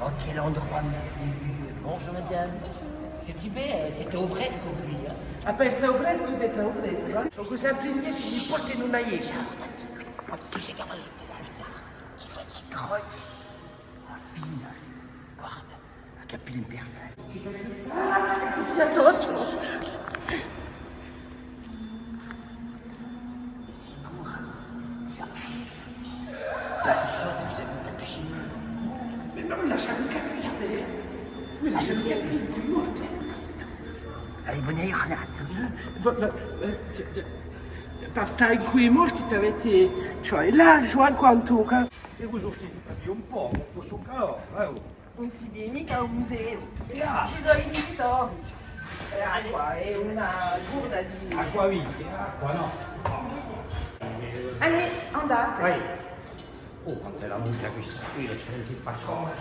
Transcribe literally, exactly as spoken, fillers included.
Oh, quel endroit merveilleux. Bonjour, madame. C'était bel, c'était au fresco, quì, eh. Ah, bè, s'hè à u frescu, s'hè à u frescu, eh. Sò sempre in dieci, mi porti in una ghjesgia. Ma tu sai che ti fai i croci. Ma figlia, guarda, a capelli in perla. Ah, chì sia tuttu. Sicura? Già. Perchè sò, tu sei venuta vicinu. Ma ùn mi lasciate capì, eh. Ùn mi lasciate capì, cù i morti. Allez, bonne année, Renate. Bo-, bo-, eh, cioè, cioè, per stà incù i morti, t'avete, cioè, là, Juan Quantuca. È voi sò stati un pocu, un pocu calore, eh, oh. Ùn si vede micca à u museu. Ci sò i pittori. Eh, acqua, hè una curva di... Acqua viva, acqua, nò? Allez, andate. Vai. Oh, quant'ella hè longa questa quì, ci hè un patrone.